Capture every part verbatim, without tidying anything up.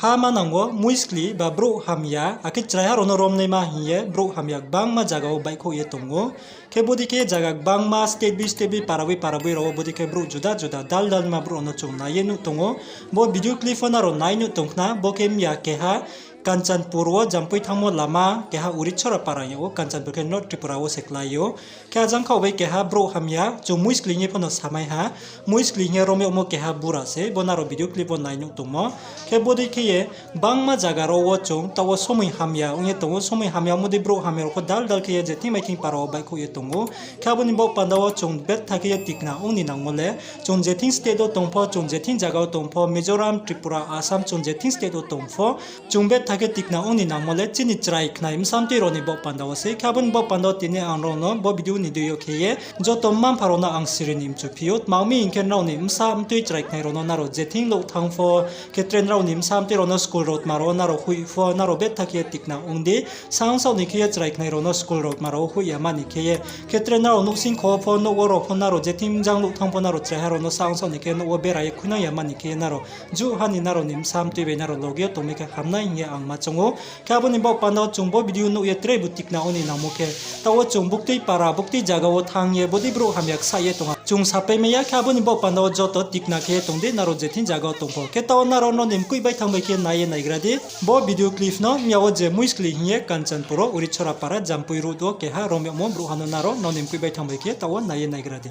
Ha manang wo muiskli ba brouh hamya, akhe chraiha rao no romnaima hing ye brouh hamya gbangma zaga wo baihkhouh ye tong ou. Khe bodei khe zaga gbangma state bi state bi para boi para boi rao wo bodei khe brouh juda juda dal dal ma brouh rao no chung nai ye nuh tong ou. Bo video clip pho nrao nai nuh tong khna, bo khe mya keha Kanchanpur wo Jampui thanngmo lama keha Uritchora para yag ou, Kanchanpur khe North Tripura wo se klái ou. Khe ajang khaoh bai keha brouh hamya, chung muiskli hing ye pho no samai ha, muiskli hing ye rom yagmo keha bura se, bo nrao video clip wo nai nuh tongmo. Khe bodei khe ye, gbangma zaga rao wo chung taoh wo somoi hamya ong ye tong ou, somoi hamya ongmo dei brouh hamya rao pho dal dal khe ye je thing mai thing para wo baihkhouh ye tong ou. Khe abo ni baoh panda wo chung betha khe ye tikna ong ni nangmo le, chung je thing state wo tong pho, chung je thing zaga wo tong pho, Mizoram, Tripura, Assam, chung je thing state wo tong pho, chung betha khe tikna ong ni nangmo le chini chrai khnai bsa mtoi rao ni baoh panda wo sei. Khe abo ni baoh panda wo tini ang nrao no bo video ni deing yo khe ye joto mma-mpha rao no ang siri ni mchu phi ou. Tma ong mi hing khe, nrao ni bsa mtoi chrai khnai rao no nrao je thing louh thanng pho, khe tre nrao ni bsa mtoi rao no school rao tma rao wo nrao hoih pho, nrao betha khe ye tikna ong di. Sasaoh ni khe ye chrai khnai rao no school rao tma rao wo hoih ya ma ni khe ye, khe tre nrao nouhsing kho pho, nouh wo rao pho nrao je thing jang louh thanng pho, nrao chraiha rao no sasaoh ni khe nouh wo bera ye khuinang ya ma ni khe ye, nrao juh ha ni nrao ni bsa mtoi bai nrao loge yo tongmai khe hamnai hing ye ang ma choung ou. Khe abo ni baoh panda wo chung bo video nuh ye tre bu tikna ong ni nangmo khe, taoh wo chung buktui para, buktui zaga wo thanng ye bodei brouh hamya ksa ye tong ha, chung sapai mai ya. Khe abo ni baoh panda wo joto tikna khe ye tong di, nrao je thing zaga wo tong pho. Khe taoh wo nrao nrao ni mkoih bai thanng bai khe nai ye naigra di. Bo video clip no mya wo je muiskli hing ye Kanchanpur wo Uritchora para Jampui road wo keha rom yagmo brouhha no nrao nrao ni mkoih bai thanng bai khe taoh wo nai ye naigra di.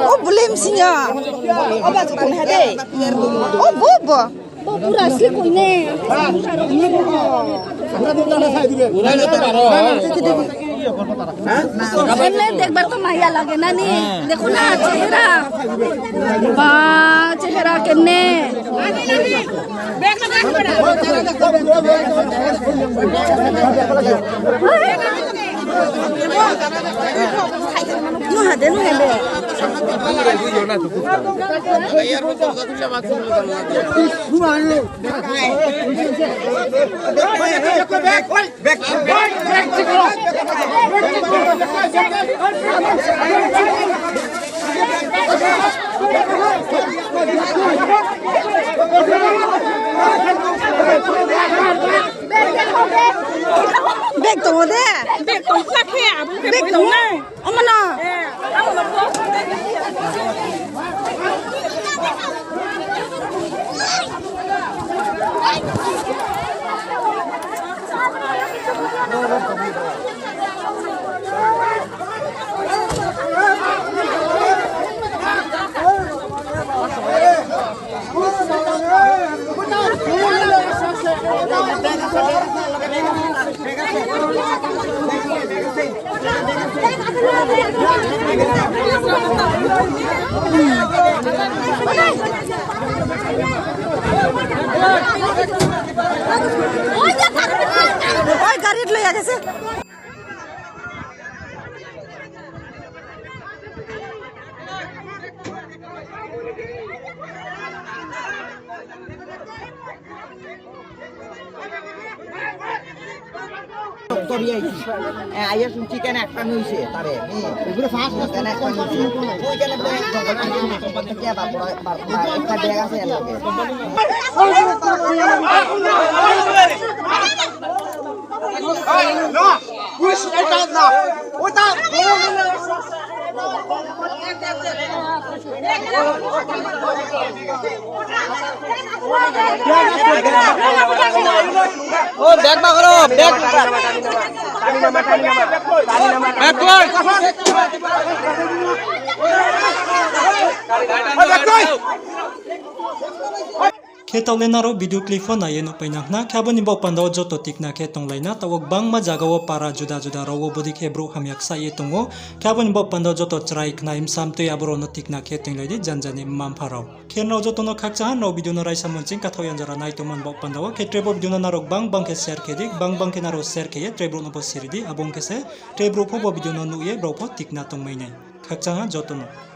O bulim sinya. O ba jukun ha de. O bo bo. Bo pura asli koi ne. এমনি দেখবার তো মায়া লাগে না নি? দেখো না চেহারা। বা, চেহারা কেমনে? Bag tong de? Bag tong khe abo bag tong na. Omo no. Oi, gari loi agese. Doctor yai. Eh, ayah sun chicken ekta noise, tare. Hmm. Chicken ekta noise. Chicken ekta noise. Kya ba, ba, ba, ekta bag ase, ekta bag. O, bag bar koro, bag. Bag kor. Khe taoh le nrao video clip pho nai ye nuhpai nang khna, khe abo ni baoh panda wo joto tikna khe tonglai na, taoh wo gbangma zaga wo para juda juda rao wo bodei khe brouh hamya ksaih ye tong ou, khe abo ni baoh panda wo joto chrai khnai bsa mtoi abo rao no tikna khe tonglai di, janja ni mma-mpha rao. Khe nrao joto no khakchang ha, nrao video no raisa mungching kathaoh yang jora nai tongmo ni baoh panda wo, khe tre bo video no nrao gbang gbang khe share khe di, gbang gbang khe nrao share khe ye tre brouh no pho siri di, abo ong khe se tre brouh pho bo video no nuh ye brao pho tikna tongmai nai. Khakchang ha joto no.